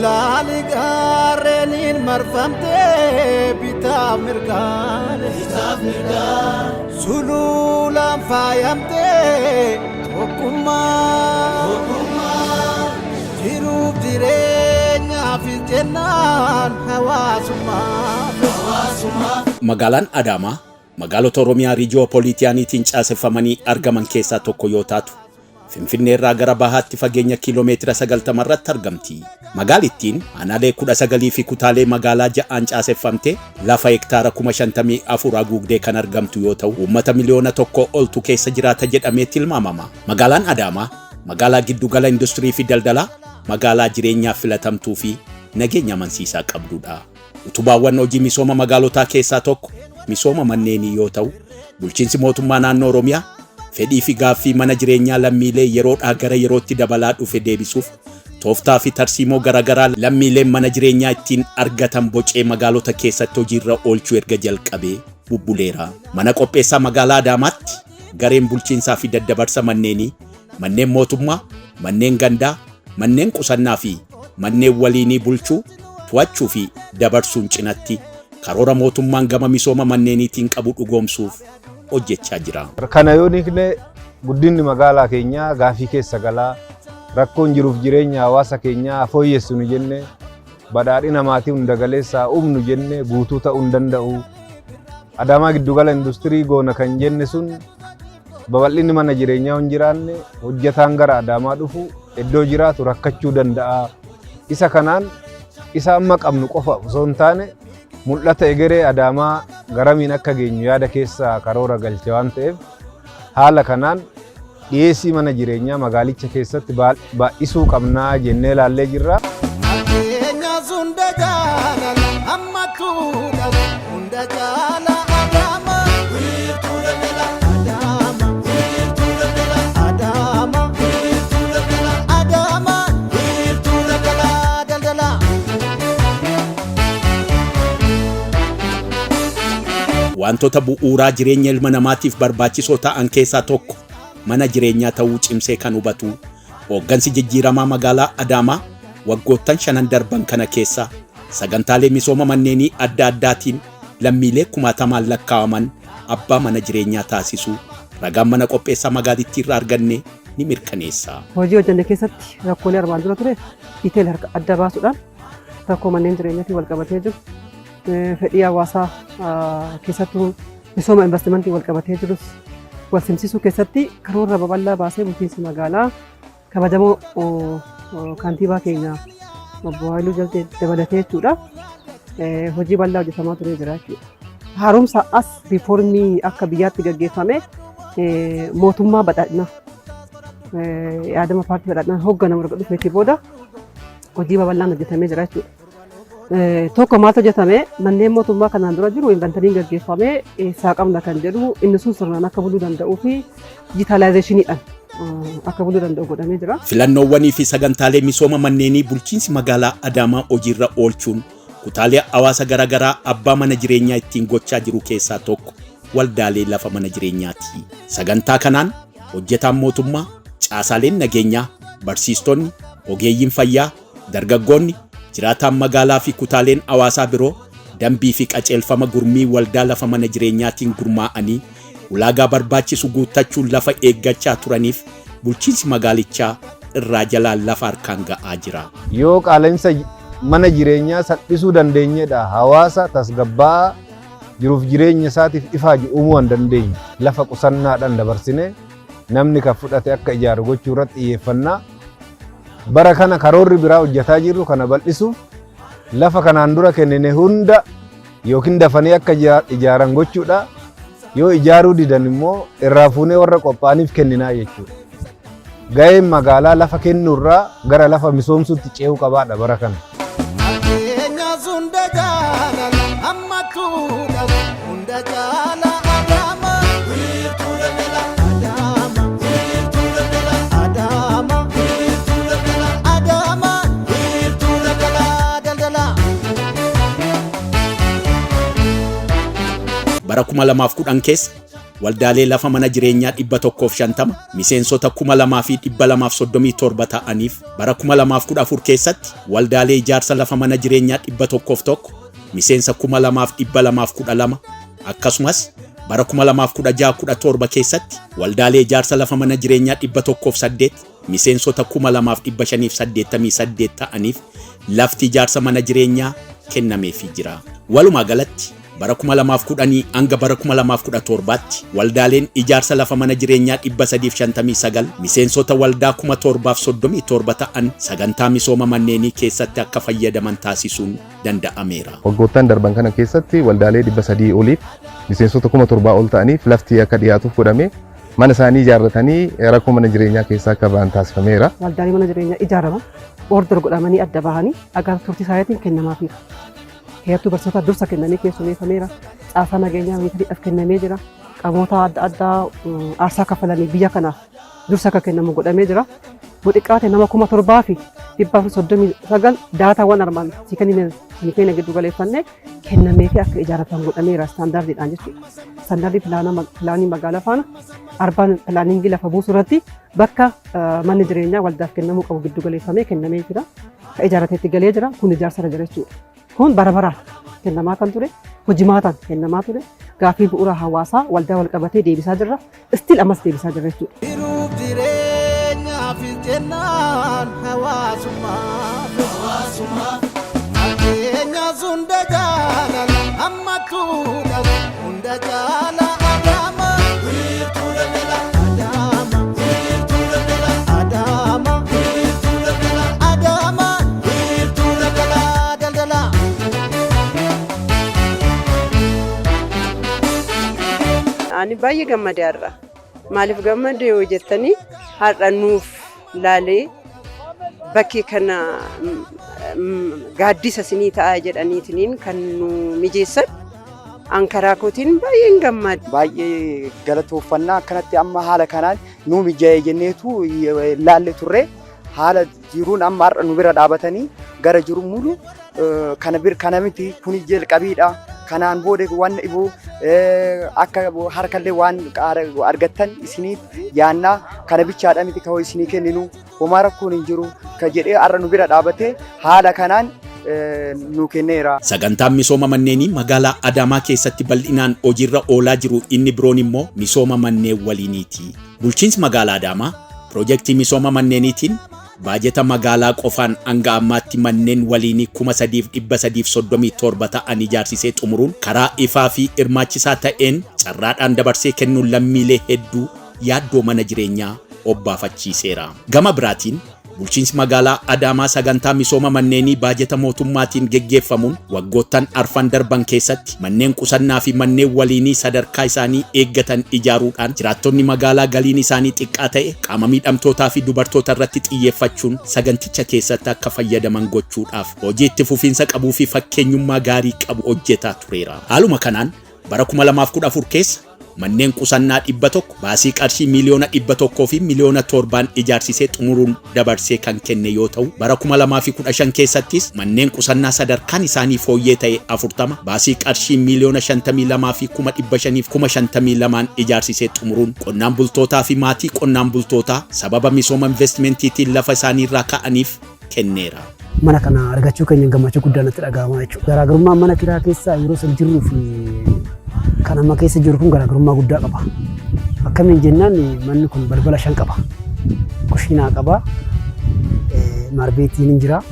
Laali gaarreeniin marfamtee bitaaf mirgaan, sululaan faayamtee tokkummaa jiruuf jireenyaaf jennaan hawaasummaaf. Magaalaan Adaamaa magaalota Oromiyaa riijiyoopoliitiyaaniitiin caaseffamanii argaman keessaa tokko yoo taatu, Finfinnee irraa gara bahaatti fageenya kiiloomeetira 90 irratti argamti. Magaalittiin aanaalee 19 fi kutaalee magaalaa 6n caaseffamtee lafa hektaara 54,000 haguugdee kan argamtu yoo ta'u, uummata miliyoona 1 oltu keessa jiraata jedhamee tilmaamama. Magaalaan Adaamaa magaalaa giddugala industirii fi daldalaa, magaalaa jireenyaaf filatamtuu fi nageenya amansiisaa qabdudha. Utubaawwan hojii misooma magaalotaa keessaa tokko misooma manneenii yoo ta'u, bulchiinsi mootummaa naannoo Oromiyaa fedhii fi gaaffii mana jireenyaa lammiilee yeroodhaa gara yerootti dabalaa dhufe deebisuuf tooftaa fi tarsiimoo garaagaraa lammiileen mana jireenyaa ittiin argatan bocee magaalota keessatti hojiirra oolchuu erga jalqabee bubbuleera. Mana qopheessaa magaalaa Adaamaatti gareen bulchiinsaa fi daddabarsa manneenii, manneen mootummaa, manneen gandaa, manneen qusannaa fi manneen waliinii bulchuu, to'achuu fi dabarsuun cinatti karoora mootummaan gama misooma manneeniitiin qabu dhugoomsuuf hojjechaa jira. Kana yoo hiikne, guddinni magaalaa keenyaa gaafii keessa galaa, rakkoon jiruuf jireenya hawaasa keenyaa fooyyessinu jenne, badhaadhina maatii hunda galeessaa uumnu jenne guutuu ta'uu hin danda'u. Adaamaa giddugala industirii goona kan jenne sun, babal'inni mana jireenyaa hin jiraanne, hojjetaan gara Adaamaa dhufu iddoo jiraatu rakkachuu danda'a. Isa kanaan isa amma qabnu qofa osoo hin taane, mul'ata egeree Adaamaa garamiin akka geenyu yaada keessa karoora galche waan ta'eef, haala kanaan dhiyeessii mana jireenyaa magaalicha keessatti baay'isuu qabnaa jennee ilaallee jirra. Keenyas hunda jaalala hammattuudha, hunda jaala Adaama. Wiirtuu daldala Adaama. Wiirtuu daldala Adaama. Wiirtuu daldala Adaama. Wiirtuu daldala daldala. Wantoota bu'uuraa jireenya ilma namaatiif barbaachisoo ta'an keessaa tokko mana jireenyaa ta'uu cimsee kan hubatu hooggansi jijjiiramaa magaalaa Adaamaa, waggoottan shanan darban kana keessa sagantaalee misooma manneenii adda addaatiin lammiilee kumaatamaan lakkaa'aman abbaa mana jireenyaa taasisuu ragaan mana qopheessaa magaalittii irraa arganne ni mirkaneessa. Hojii hojjenne keessatti rakkoolee armaan dura ture detail harka adda baasuudhaan, rakkoo manneen jireenyaatiin wal qabatee jiru, fedhii hawaasaa keessattuu misooma investimentii wal qabatee jirus wal simsiisuu keessatti karoora babal'aa baasee, bulchiinsi magaalaa kabajamoo kantiibaa keenya obbo Haayiluu Jaltee dabalatee jechuudha. Hojii bal'aa hojjetamaa turee jira jechuudha. Haaromsa as riifoormii akka biyyaatti gaggeeffame, mootummaa badhaadhinaa yaadama paartii badhaadhinaan hoogganamu erga dhufeetii booda hojii babal'aan hojjetamee jira jechuudha. Tokko maaltu hojjetame? Manneen mootummaa kanaan dura jiru inventaryiin gaggeeffamee eessaa qabna kan jedhu, inni sun sirnaan akka buluu danda'uu fi digitalizationiidhaan akka buluu danda'u godhamee jira. Filannoowwanii fi sagantaalee misooma manneenii bulchiinsi magaalaa Adaamaa hojiirra oolchuun kutaalee hawaasa garaagaraa abbaa mana jireenyaa ittiin gochaa jiru keessaa tokko waldaalee lafa mana jireenyaati. Sagantaa kanaan hojjetaan mootummaa, caasaaleen nageenyaa, barsiistonni, ogeeyyiin fayyaa, dargaggoonni, jiraataan magaalaa fi kutaaleen hawaasaa biroo dambii fi qajeelfama gurmii waldaa lafa mana jireenyaatiin gurmaa'anii ulaagaa barbaachisu guuttachuun lafa eeggachaa turaniif bulchiinsi magaalichaa irraa jalaan lafa harkaan ga'aa jira. Yoo qaala'insa mana jireenyaa salphisuu dandeenyedha hawaasa tasgabbaa'aa jiruuf jireenya isaatiif ifaaju uumuu hin dandeenye. Lafa qusannaadhaan dabarsine namni kan fudhate akka ijaaru gochuu irratti xiyyeeffannaa. Bara kana karoorri biraa hojjetaa jirru kana bal'isuuf, lafa kanaan dura kennine hunda yookiin dafanii akka ijaaran gochuudha. Yoo ijaaruu didan immoo irraa fuunee warra qophaa'aniif kenninaa jechuudha. Gaheen magaalaa lafa kennuurraa gara lafa misoomsuutti ce'uu qabaadha bara kana. Keenyas hunda jaalala hammattuudha, hunda jaala Adaama. Wiirtuu daldala Adaama. Wiirtuu daldala Adaama. Wiirtuu daldala Adaama. Wiirtuu daldala daldala. Bara 2010 keessa waldaalee lafa mana jireenyaa 150 miseensota 2237 ta'aniif, bara 2014 keessatti waldaalee ijaarsa lafa mana jireenyaa 101 miseensa 2212, akkasumas bara 2016-17 keessatti waldaalee ijaarsa lafa mana jireenyaa 108 miseensota 2588 ta'aniif lafti ijaarsa mana jireenyaa kennameefii jira. Walumaa galatti bara 2010 hanga bara 2017tti waldaaleen ijaarsa lafa mana jireenyaa 359 miseensota waldaa 7037 ta'an sagantaa misooma manneenii keessatti akka fayyadaman taasisuun danda'ameera. Waggoottan darban kana keessatti waldaalee 300 oliif, miseensota 7,000 ol ta'aniif lafti akka dhiyaatuuf godhame, mana isaanii ijaarratanii rakkoo mana jireenyaa keessaa akka ba'an taasifameera. Waldaalee mana jireenyaa ijaaraman order godhamanii adda bahanii dhagaa turtii isaaniitiin kennamaafiira. Heertuu barsiisota dursa kennamee keessummeeffameera. Caasaa nageenyaa miitiriidhaaf kennamee jira. Qaamota adda addaa aarsaa kaffalanii biyya kanaaf dursa akka kennamu godhamee jira. Xiqqaate nama 7439 daataawwan armaan si kenna giddu galeeffannee kennamee fi akka ijaarratan godhameera istaandaardiidhaan jechuudha. Istaandaardii pilaanii magaalaa faana urban planningii lafa buusuu irratti bakka manni jireenyaa waldaaf kennamuu qabu giddu galeeffamee kennamee jira. Ka ijaarrateetti galee jira. Kun ijaarsa irra jira jechuudha. Kun bara baraan kennamaa kan ture, hojimaataan kennamaa ture, gaaffii bu'uura hawaasaa waldaa wal qabatee deebisaa jirra. Still ammas deebisaa jirra jechuudha. Jiruuf jireenyaaf jennaan hawaasummaaf. Fakkeenyaas hunda jaalala hammattuudha, hunda caala Adaama. Wiirtuu daldala. Adaama. Wiirtuu daldala. Adaama. Wiirtuu daldala. Adaama. Wiirtuu daldala. Daldala. Ani baay'ee gammadee har'a. Maaliif gammadee yoo jettanii, har'a nuuf laalee bakkee kana gaaddisa isinii ta'a jedhaniitiin kan nu mijeessan, an karaa kootiin baay'een gammada. Baay'ee galatoofannaa. Akkanatti amma haala kanaan nu mijaa'e jenneetu laalle turre. Haala jiruun amma har'a nu bira dhaabatanii gara jiru mulu kana bir kana miti, kuni jalqabiidha. Kanaan booda waan dhibuu akka harkallee waan argattan isiniif yaannaa, kana bichaadha miti kan isinii kenninu, homaa rakkoon hin jiru ka jedhee har'a nu bira dhaabatee haala kanaan nu kenneera. Sagantaan misooma manneenii magaalaa Adaamaa keessatti bal'inaan hojiirra oolaa jiru inni biroon immoo misooma manneen waliiniiti. Bulchiinsi magaalaa Adaamaa piroojeektii misooma manneeniitiin baajeta magaalaa qofaan hanga ammaatti manneen waliinii 3337 ta'an ijaarsisee xumuruun karaa ifaa fi hirmaachisaa ta'een carraadhaan dabarsee kennuun lammiilee hedduu yaaddoo mana jireenyaa obbaafachiiseera. Gama biraatiin bulchiinsi magaalaa Adaamaa sagantaa misooma manneenii baajeta mootummaatiin geggeeffamuun waggoottan arfan darban keessatti manneen qusannaa fi manneen waliinii sadarkaa isaanii eeggatan ijaaruudhaan jiraattonni magaalaa galiin isaanii xiqqaa ta'e, qaama miidhamtootaa fi dubartoota irratti xiyyeeffachuun saganticha keessatti akka fayyadaman gochuudhaaf hojii itti fufiinsa qabuu fi fakkeenyummaa gaarii qabu hojjetaa tureera. Haaluma kanaan bara 2014 keessa manneen qusannaa 100 baasii qarshii 107,000,000 ijaarsisee xumuruun dabarsee kan kenne yoo ta'u, bara 2015 keessattis manneen qusannaa sadarkaan isaanii fooyyee ta'e 40 baasii qarshii 52,552,000 ijaarsisee xumuruun qonnaan bultootaa fi maatii qonnaan bultootaa sababa misooma investimentiitiin lafa isaaniirraa ka'aniif kenneera. Mana kana argachuu keenya gammachuu guddaa natti dhaga'ama jechuudha. Garaagarummaan mana kiraa keessa yeroo san jirruu fi kan amma keessa jiru kun garaagarummaa guddaa qaba. Akkamiin jennaan, manni kun balbala shan qaba. Kushiinaa qaba. Maarbeetiin hin jira.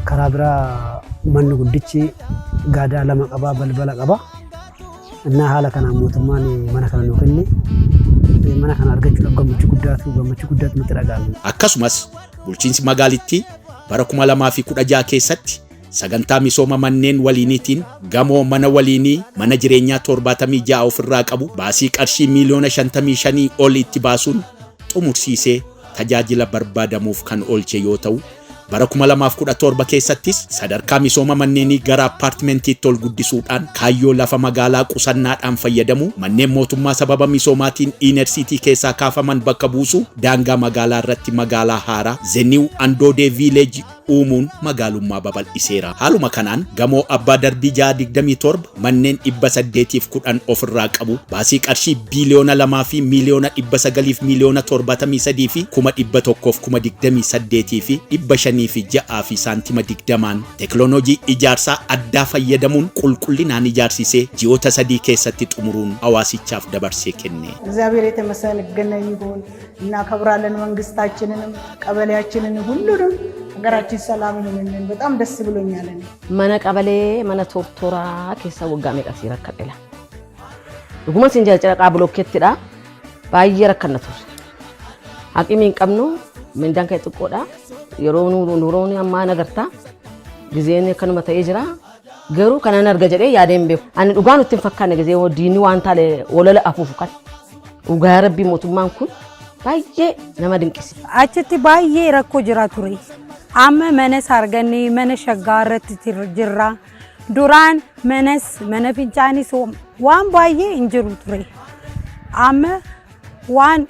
Karaa biraa manni guddichi gaadaa lama qaba, balbala qaba. Innaa haala kanaan mootummaan mana kana nuu kenne, mana kana argachuudhaaf gammachuu guddaatu nutti dhaga'ame. Akkasumas bulchiinsi magaalittii bara 2016 keessatti sagantaa misooma manneen waliiniitiin gamoo mana waliinii mana jireenyaa 76 ofirraa qabu baasii qarshii miiliyoona 55 ol itti baasuun xumursiisee tajaajila barbaadamuuf kan oolche yoo ta'u, bara 2017 keessattis sadarkaa misooma manneenii gara appaartimentiitti ol guddisuudhaan kaayyoo lafa magaalaa qusannaadhaan fayyadamu, manneen mootummaa sababa misoomaatiin inner city keessaa kaafaman bakka buusu, daangaa magaalaa irratti magaalaa haaraa The New Andoodee Village uumuun magaalummaa babal'iseera. Haaluma kanaan gamoo abbaa darbii 627 manneen 810 ofirraa qabu baasii qarshii biiliyoona 2 fi miiliyoona 900 fi miiliyoona 73 fi 128,506 fi 506 fi saantima 20n teekinooloojii ijaarsaa addaa fayyadamuun qulqullinaan ijaarsisee ji'oota 3 keessatti xumuruun hawaasichaaf dabarsee kenne. እግዚአብሔር የተመሰገነ ይሁን። እናከብራለን መንግስታችንንም፣ ቀበሌያችንን፣ ሁሉንም። ሀገራችን ሰላም ይሁንልን። በጣም ደስ ብሎኛል። እኔ Mana qabalee mana tortoraa keessa waggaa meeqa si rakkadhe. Dhuguma siin jala caraqaa bilookeettidha. Baay'ee rakkanna ture. Haqimii hin qabnu, mindaan kee xiqqoodha. Yeroo nuroon ammaa nagartaa gizeen akkanuma ta'ee jira. Garuu kanan arga jedhee yaadee hin beeku. Ani dhugaa nutti hin fakkaanne gizee diinni waan taale walala afuufu kan. Dhugaa rabbii mootummaan kun baay'ee nama dinqisiisa. Achitti baay'ee rakkoo jira ture. Amma manas arganne, mana shaggaa irratti jirra. Duraan manas mana fincaanis waan baay'ee hin jiru ture. Amma waan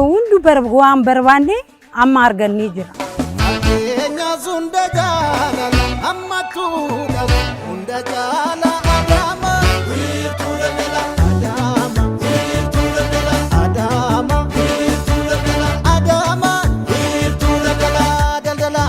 hundu waan barbaanne amma argannee jira. Keenyas hunda jaalala hammattuudha hunda jaala Adaama. Wiirtuu daldala Adaama. Wiirtuu daldala Adaama. Wiirtuu daldala Adaama. Wiirtuu daldala daldala.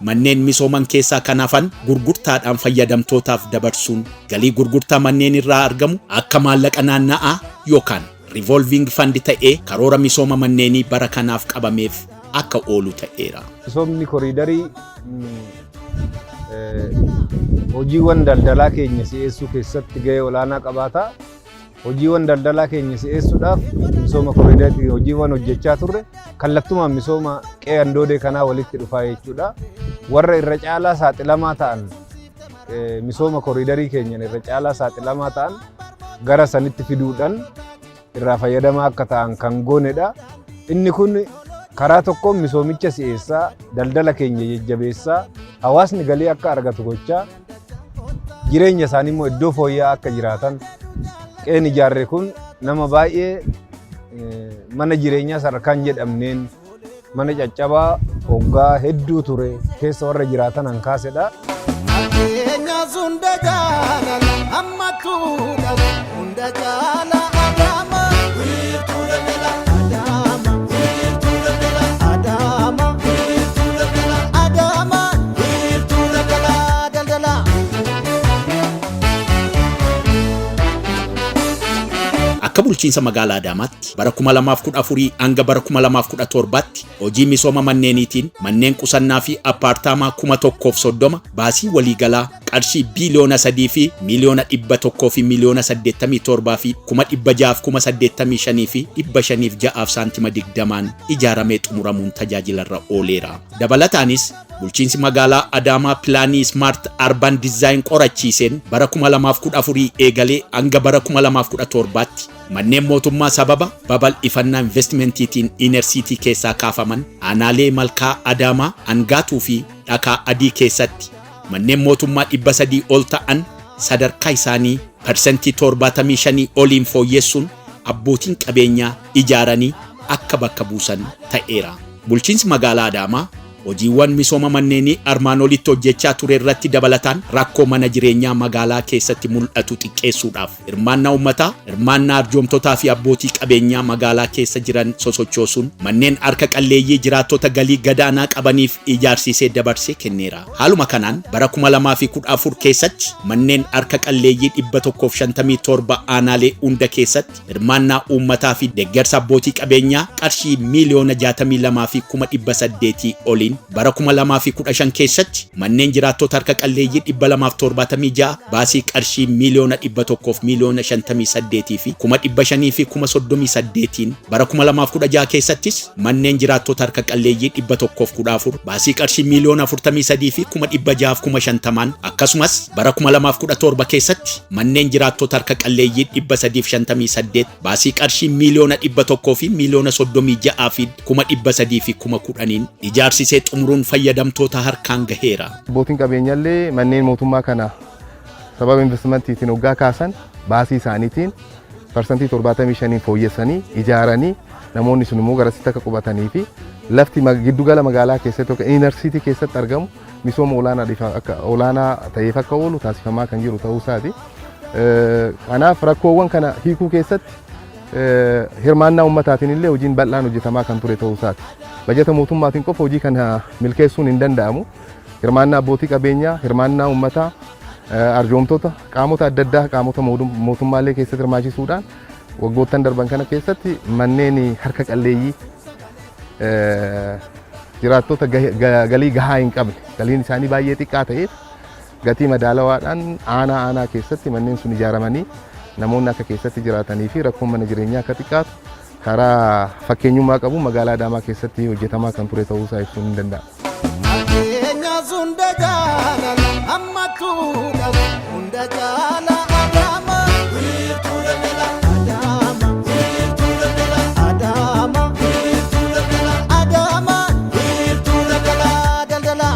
Manneen misooman keessaa kan hafan gurgurtaadhaan fayyadamtootaaf dabarsuun galii gurgurtaa manneen irraa argamu akka maallaqa naanna'aa yookaan revolving fund ta'ee karoora misooma manneenii bara kanaaf qabameef akka oolu ta'eera. Misoomni koriidarii hojiiwwan daldalaa keenya si'eessuu keessatti gahee olaanaa qabaata. Hojiiwwan daldalaa keenya si'eessuudhaaf misooma koriidarii hojiiwwan hojjechaa turre kallattumaan misooma qe'ee andoodee kanaa walitti dhufaa jechuudha. Warra irra caalaa saaxilamaa ta'an, misooma koriidarii keenyan irra caalaa saaxilamaa ta'an gara sanitti fiduudhaan irraa fayyadamaa akka ta'an kan goonedha. Inni kun karaa tokkoon misoomicha si'eessaa, daldala keenya jajjabeessaa, hawaasni galii akka argatu gochaa, jireenya isaanii immoo iddoo fooyya'aa akka jiraatan. Qe'een ijaarre kun nama baay'ee mana jireenyaa sadarkaan jedhamneen mana caccabaa hoggaa hedduu ture keessa warra jiraatan hankaasedha. Keenyas hunda jaalala hammattuudha hunda jaala Adaama. Wiirtuu daldala Adaama. Wiirtuu daldala Adaama. Wiirtuu daldala Adaama. Wiirtuu daldala daldala. Akka bulchiinsa magaalaa Adaamaatti bara 2014 hanga bara 2017tti hojii misooma manneeniitiin manneen qusannaa fi appaartaamaa 1030 baasii waliigalaa qarshii biiliyoona 3 fi miiliyoona 100 fi miiliyoona 87 fi 685,506 fi 506 saantima 20n ijaaramee xumuramuun tajaajilarra ooleera. Dabalataanis bulchiinsi magaalaa Adaamaa pilaanii Smart Urban Design qorachiiseen bara 2014 eegalee hanga bara 2017tti manneen mootummaa sababa babal'ifannaa investimentiitiin inner city keessaa kaafaman aanaalee Malkaa Adaamaa, Angaatuu fi Dhakaa Adii keessatti manneen mootummaa 300 ol ta'an sadarkaa isaanii 75% oliin fooyyessuun abbootiin qabeenyaa ijaaranii akka bakka buusan ta'eera. Bulchiinsi magaalaa Adaamaa hojiiwwan misooma manneenii armaan olitti hojjechaa ture irratti dabalataan rakkoo mana jireenyaa magaalaa keessatti mul'atu xiqqeessuudhaaf hirmaannaa uummataa, hirmaannaa arjoomtotaa fi abbootii qabeenyaa magaalaa keessa jiran sosochoosuun manneen harka qalleeyyii jiraattota galii gadaanaa qabaniif ijaarsisee dabarsee kenneera. Haaluma kanaan bara 2014 keessatti manneen harka qalleeyyii 157 aanaalee hunda keessatti hirmaannaa uummataa fi deeggarsa abbootii qabeenyaa qarshii miiliyoona 62 fi 800,000 oliin, bara 2015 keessatti manneen jiraattota harka qalleeyyii 276 baasii qarshii miiliyoona 100 fi miiliyoona 58 fi 500,000 fi 38,000, bara 2016 keessattis manneen jiraattota harka qalleeyyii 114 baasii qarshii miiliyoona 43 fi 650,000, akkasumas bara 2017 keessatti manneen jiraattota harka qalleeyyii 358 baasii qarshii miiliyoona 100 fi miiliyoona 36 fi 310,000 ijaarsisee xumuruun fayyadamtoota harkaan gaheera. Abbootiin qabeenyallee manneen mootummaa kana sababa investimentiitiin hoggaa kaasan baasii isaaniitiin 75% fooyyessanii ijaaranii. Namoonni sun immoo garasitti akka qubatanii fi lafti giddugala magaalaa keessatti yookaan inner city keessatti argamu misooma olaanaa ta'eef akka oolu taasifamaa kan jiru ta'uu isaati. Kanaaf rakkoowwan kana hiikuu keessatti hirmaannaa uummataatiin illee hojiin bal'aan hojjetamaa kan ture ta'uu isaati. Bajata mootummaatiin qofa hojii kana milkeessuun hin danda'amu. Hirmaannaa abbootii qabeenyaa, hirmaannaa uummataa, arjoomtota, qaamota adda addaa, qaamota mootummaallee keessatti hirmaachisuudhaan waggoottan darban kana keessatti manneen harka qalleeyyii, jiraattota galii gahaa hin qabne, galiin isaanii baay'ee xiqqaa ta'eef, gatii madaalawaadhaan aanaa aanaa keessatti manneen sun ijaaramanii namoonni akka keessatti jiraatanii fi rakkoon mana jireenyaa akka xiqqaatu karaa fakkeenyummaa qabu magaalaa Adaamaa keessatti hojjetamaa kan ture ta'uu isaa ibsuun ni danda'ama. Keenyas hunda jaalala hammattuudha, hunda jaala Adaama. Wiirtuu daldala Adaama. Wiirtuu daldala Adaama. Wiirtuu daldala Adaama. Wiirtuu daldala daldala.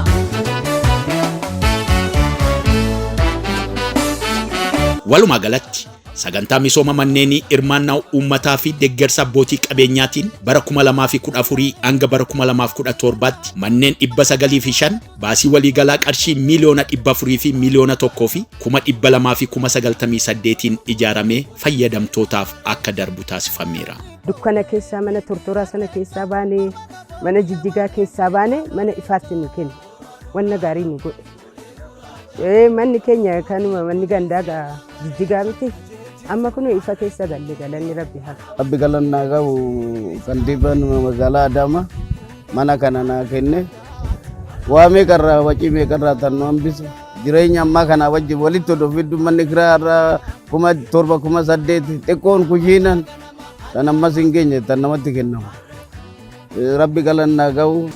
Walumaa galatti, sagantaa misooma manneenii hirmaannaa uummataa fi deeggarsa abbootii qabeenyaatiin bara 2014 hanga bara 2017tti manneen 905 baasii waliigalaa qarshii miiliyoona 400 fi miiliyoona 1 fi 298,000n ijaaramee fayyadamtootaaf akka darbu taasifameera. Dukkana keessaa, mana tortoraa sana keessaa baanee, mana jijjigaa keessaa baanee, mana ifaatti nu kenne. Wanna gaarii nu godhe. Manni keenya kanuma manni gandaa gaa jijjigaa miti. Amma kun ifa keessa galle, galanni Rabbi haa. Rabbi galannaa qabu, kantiibaan magaalaa Adaamaa mana kana naa kenne. Waa meeqarraa, wacii meeqarraa tan nu hambise. Jireenya ammaa kana wajjin walitti odoo fiddu manni kiraa irraa 7,000, 8,000, xiqqoon kushiinan tan ammas hin geenye tan namatti kennamu. Rabbi galannaa qabu.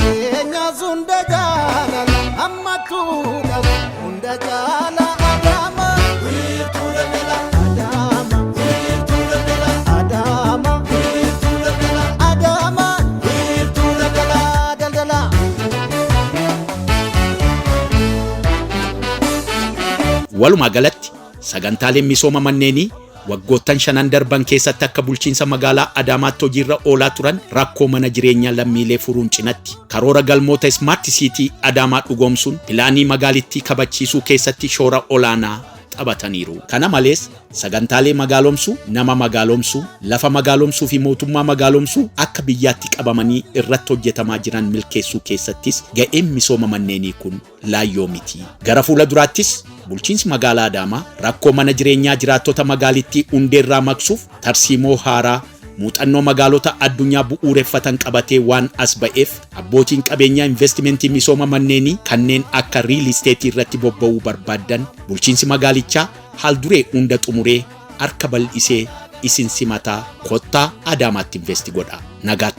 Keenyas hunda jaalala hammattuudha, hunda jaala Adaama. Wiirtuu daldala Adaama. Wiirtuu daldala Adaama. Wiirtuu daldala Adaama. Wiirtuu daldala daldala. Walumaa galatti, sagantaaleen misooma manneenii waggoottan shanan darban keessatti akka bulchiinsa magaalaa Adaamaatti hojiirra oolaa turan rakkoo mana jireenyaa lammiilee furuun cinatti karoora galmoota Smart City Adaamaa dhugoomsuun pilaanii magaalittii kabachiisuu keessatti shoora olaanaa taphataniiru. Kana malees, sagantaalee magaalomsuu, nama magaalomsuu, lafa magaalomsuu fi mootummaa magaalomsuu akka biyyaatti qabamanii irratti hojjetamaa jiran milkeessuu keessattis ga'een misooma manneenii kun laayyoo miti. Gara fuula duraattis bulchiinsi magaalaa Adaamaa rakkoo mana jireenyaa jiraattota magaalittii hundeerraa maqsuuf tarsiimoo haaraa muuxannoo magaalota addunyaa bu'uureffatan qabatee waan as ba'eef, abbootiin qabeenyaa investimentii misooma manneenii kanneen akka real estate irratti bobba'uu barbaaddan bulchiinsi magaalichaa haal duree hunda xumuree harka bal'isee isin simataa, kottaa Adaamaatti invest godha. Nagaatti.